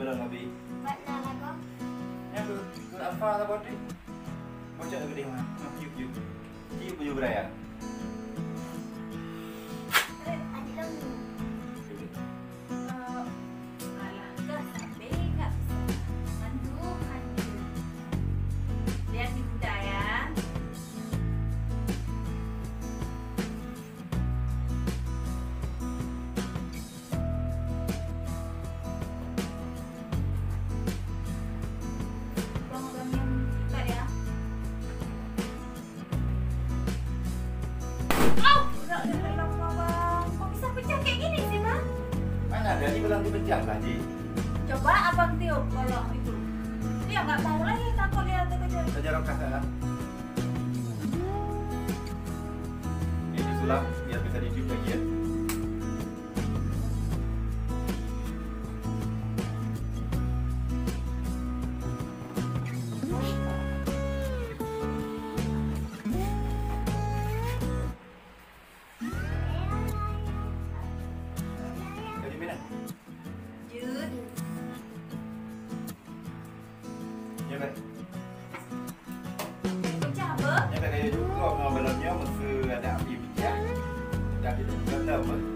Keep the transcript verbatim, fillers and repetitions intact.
Lôn Abi. Buat na lagoe. Nyan keu, keu Alfa saboh teuh. Bocok keudeh mah. Tiup, tiup. Tiup baju beraya. Eh, adik lôn. Tiup. Eh, alah, kah sampai enggak bisa. Mantu, mantu. Lihat di muda ya. Bang, abang yang cepat ya. Au! Udah, udah, udah, Bang. Kok bisa pecah kayak gini sih, Bang? Mana ada, ni belum dipecah lah, Ji. Coba Abang tiup kalau itu. Dia nggak mau lagi, takut dia terkejut. Kita jarok kasar lah. Ini disulap biar bisa ditiup lagi ya. Jadi mana? Jut. Ya, baik. Pecah apa? Ya, baik, kayu juga mau balon nyoe mesti ada api pecah. Dah kita buka dah, apa?